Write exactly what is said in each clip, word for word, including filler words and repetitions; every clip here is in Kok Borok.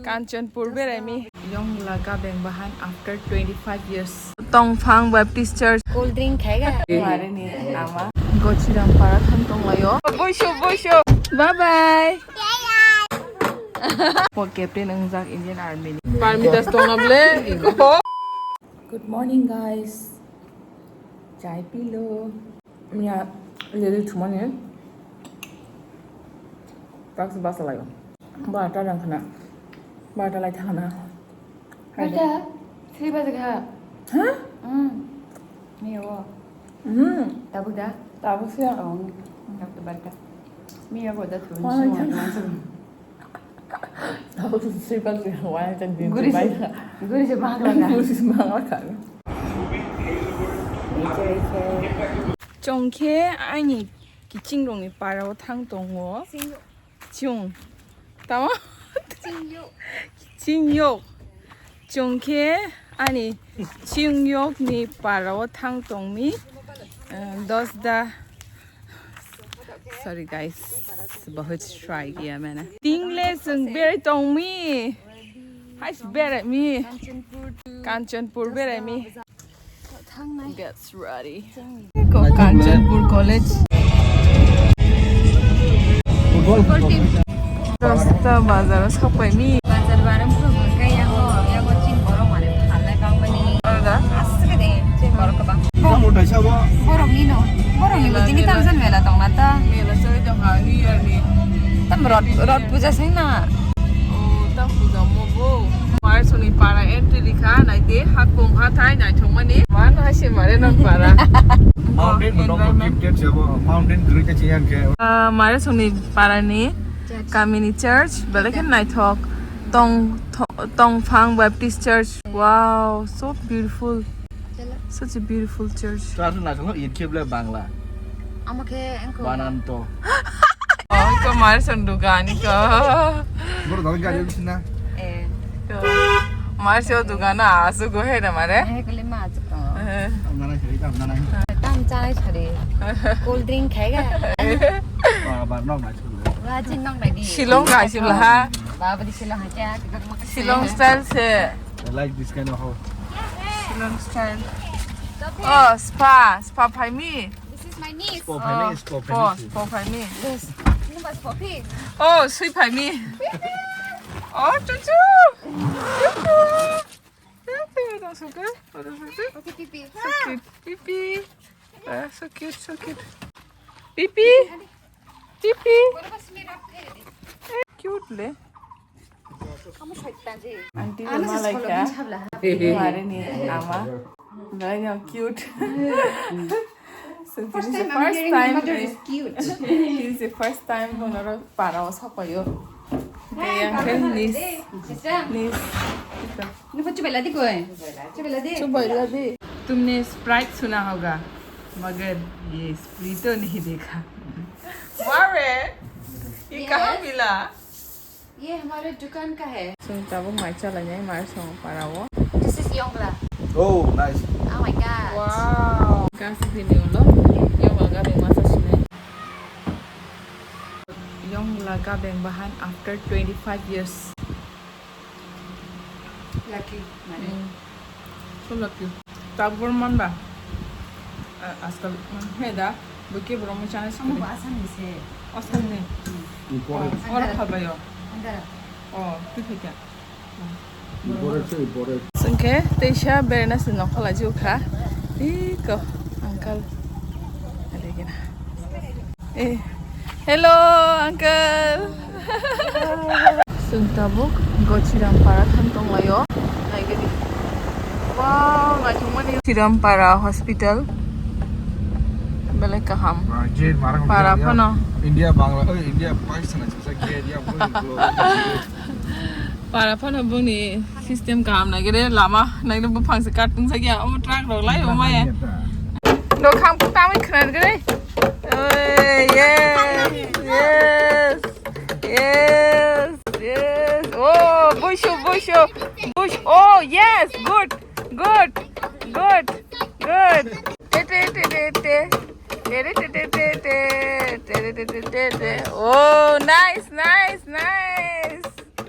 Kanchanpur beraimi. Yongla gabeng bahan after twenty-five years. Tongphang Baptist Church. Cold drink khaiga. Mare ni ama. Gochiram para thang tonglayo. Boiso, boiso. Bye bye. Po captain wngjak Indian Army ni. Parmitas tongna ble. Good morning, guys. Chai pilo. Mia lili thumani. Taksi bus layo. Barta dang khana. Barta lai thangna. Barta? Three baje kha. Ha? Hmm. Mia wo. Hmm. Tabuk da? Tabuk siya. Oh, tabuk barta. Mia wo da thun. Wah, sung jangan. Guri se, guri se bangla ka. Guri se bangla ka. Chwng khe ani kiching rokni para o thang tongo. Chwng. Tamo? Chwng yok. Chwng khe ani chwng yok ni para o thang tong mi, eh, dos da. Sorry guys, bahut try kiya maine. Tingle chwng berai tong mi. Hais berai mi. Kanchanpur berai mi. Get ready. Ko Kanchanpur College. Rasta bazar o sapai mi. Bazar barang ko kai yang ho, yang ho chin borok mane phalai bang mani. Ada? Asli de chin borok ka bang. Borok ni no. Borok ni botini tamsan mela tong mata. Mela sari tong ha, New Year ni. Tam rot, rot puja sing na. Oh, tam puja mo bo. Mare soni para entry likha, naite, hakung hathai, naithokmani. Man haise mare nang para. Mountain mo dong, environment. Gifted sebo, mountain gurui ka chiyang ke. Ah, mare soni para ni, church. Kami ni church, belai khe naithok. Tong, tho-, Tongphang Baptist Church. Wow, so beautiful. Such a beautiful church. Church na thang, it khe belai Bangla. Amo khe engko. Bananto. Oh, ko mar son dugan ko. Boro dal gari usin na. Eh. Ko mar so dugan na asu go he na mare. Eh, kali ma asu ko. Eh. Tam nana sari, tam nana. Tam chai sari. Cold drink khaiga. Ba, ba, nok na chulu. Wa chin nok na di. Shillong ga shibla ha. Ba, ba di Shillong ha cha. Shillong style se. I like this kind of house. Shillong style. Oh, spa, spa phai mi. This is my niece. Spa phai mi, oh, spa phai mi. Spa phai mi. Yes. Number spa phi. Oh, sui phai mi. Oh, chuchu. Chuchu. Chuchu, no sugar. Oh, no sugar. Okay, pipi. So cute. Pipi. Ah, so cute, so cute. Pipi. Pipi. Cute le. Aunty roma laika. Mare ni ama. Belai no cute. So this is the first time. This is the first time bonoro para o sapayo. Yang ke niece. Niece. Ni pa chubai la di koi. Chubai la di. Chubai la di. तुमने Sprite सुना होगा, मगर ये Sprite तो नहीं देखा। वाह रे, ये कहाँ मिला? ये हमारे दुकान का है। Chwng tabuk mai chalainai mai song para o. This is Yongla. Oh, nice. Oh my God. Wow. Kasi bini ulo Yongla gari masa sinai. Yongla gabeng bahan after twenty-five years. Lucky, mane. Hmm. So lucky. Tabuk man ba? Ah, askal, hmm, he da, buke borok mo chana sikini. Amo bo Assam ni se. Assam ni? Hmm. Imported. Oh, oro phalbai o. Andhra. Oh, twi phaikha. Imported se, imported. Sengke teisa berena se nokhola jukha. Iko, uncle. Ada gina. Eh, hello, uncle. Chwng tabuk Gochiram para thang tonglaio. Naigadi. Wow, naithokmani. Gochiram para hospital. Belai kaham. Para phano. India, Bangla, oi, India, Pakistan, Para phano boni system kaham naigere lama naigere buphang se katung sa ya omo truck rok lai omo ya. Dokhang pu tamai khna gere. Oi, yes, yes, yes, yes. Oh, buisho, buisho, buisho. Oh, yes, good, good, good, good. Te, te, te, te, te. Te, te, te, te, te, te. Te, te, te, te, te, te. Oh, nice, nice, nice.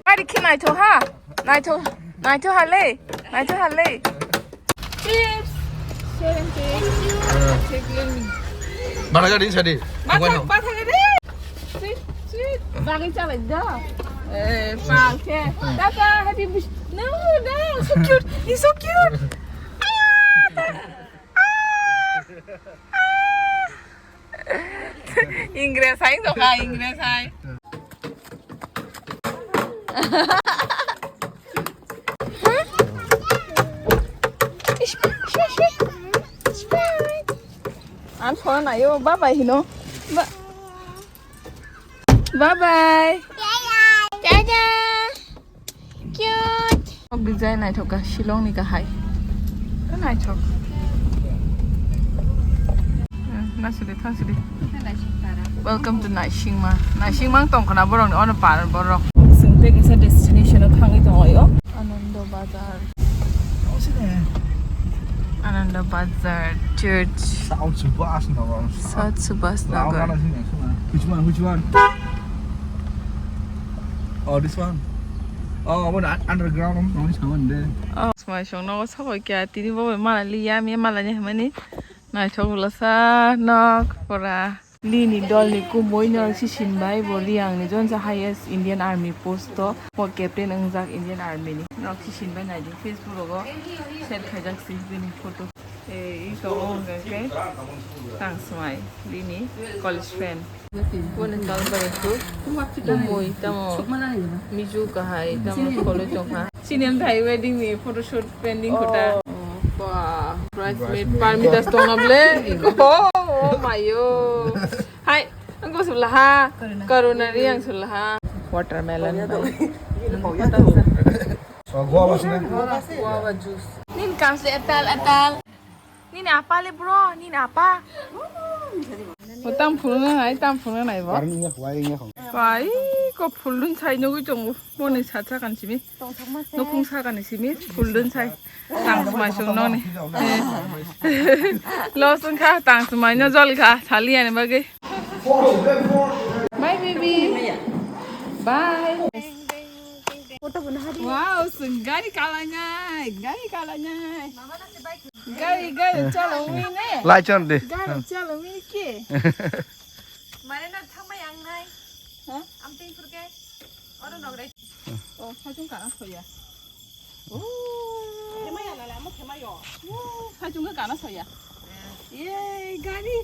Ari khe naithok ha. Naithok, naithok ha le. Naithok ha le. Chips. Seven chips. Bara gari sadi. Bathak, bathak re. Sweet, sweet. Bagwi chalai da. Eh, pa khe. Tata, happy wish. No, no, so cute. He's so cute. Ingres hai to ka, Ingres hai. Ang phone ayo, bye bye hino. Ba- Bye bye. Tada. Cute. Nok design naithok kha, Shillong ni kahai. Naithok. Hmm, nasidi, thangsidi. Welcome to Naisingma. Naisingma tong khna borok ni ono par borok. Sing te kisa destination o thangwi tongo yo. Ananda Bazar. Ananda Bazar Church. South Subhas Nagar. South Subhas Nagar. Which one? Which one? Oh, this one. Oh, what underground? Oh, this one there. Oh, smai song no sabo kya tini bo mala liya mi mala ni hamani. Naithok lasa nok pora. Lini dolni kumui norok si sinbai bo Liangni jonsa highest Indian Army post to bo captain wngjak Indian Army ni. Norok si sinbai naidi Facebook rogo share khaijak si bini photo. Ei, iko wngkha khe tang swmai Lini college friend. Boni kal bai tu kumui tamo miju kahai tamo college tongkha. Sini ang thai wedding ni photoshoot pending kota. Wah, bridesmaid parmitas tongna ble. Oh, oh mayo. Hai, ang ko sulaha. Corona ri ang sulaha. Watermelon bai. So, guava sini. Guava juice. Nin kam se atal atal. Nini apa le bro, nini apa? Tam phulung nai, tam phulung nai bo. Warning ya, warning ya. Pai ko phulung sai nugui tongo. Boni sa sa kan simi. Nukung sa kan simi phulung sai. Tang smai sung noni. Los kha tang smai no jol kha sali ani bagi. Bye baby. Bye. Wow, sung gari kalangai, gari kalangai. Gari, gari, chalo wi ne. Lai chon de. Gari chalo wi ke. Mane na thangma yang nai. Ha? Am ting fur ke. Oro nogre. Oh, hajung kana soya. Oh. Thema ya na le, amo thema yo. Oh, hajung kana soya. Ye, gari.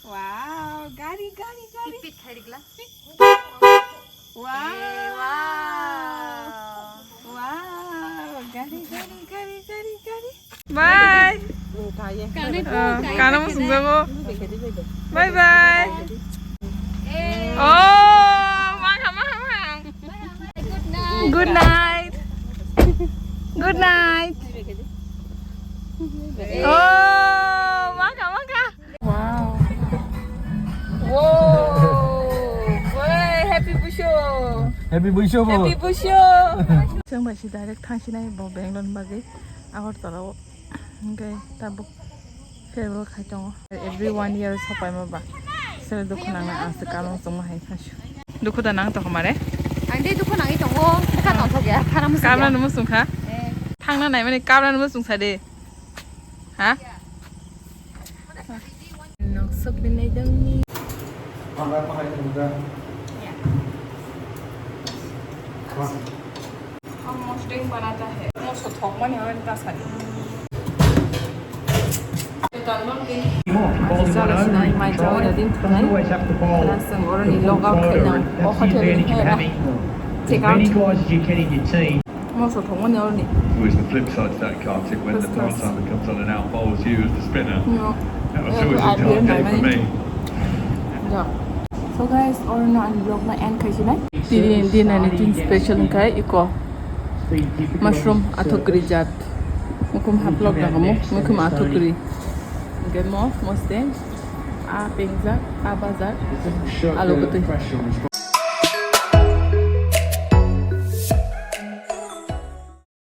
Wow, gari, gari, gari. Pit khai rigla. Wow. Eh, wow. Wow. Gari, gari, gari, gari, gari. Bye. Kana, kana mo sungjago. Bye bye. Oh, mangha, mangha, mangha. Good night. Good night. Oh, mangha, mangha. Wow. Wow. Wey, happy Buisho. Happy Buisho bo. Happy Buisho. Chwng bai si direct thangsinai bo Bangalore ni bagwi Agartala o. Hwnkhe tabuk farewell khai tongo. Every one year sopaima ba. Sero dukhu nangna ang se kamung chwngma hai khasu. Dukhu da nang tongkha mare? Ang de dukhu nangwi tongo. Bwkha tongthok ya. Khara muchung ya. Kamra no muchung kha. Eh. Thangna naimani kamra no muchung sa de. Ha? Nok sok ni nai dong ni. Almost drink banata hai. Mo so thok mani hoi ta sari. Jala sinai mai jawi da din thunai. Rasang oroni log out khaina. O hotel ni hai na. Check out. Moso thongmani oroni. Always the flip side to that, Kartik, when the part timer comes on and out bowls you as the spinner. No. That was always a tough day for me. So guys, oroni ani vlog no end khai sinai. Tini din ani tin special wngkha iko mushroom athukri jat. Mukhum haplok rok mo, mukhum athukri. Hwnkhe mo, moste, a pengjak, a bajak, alu kwtwi.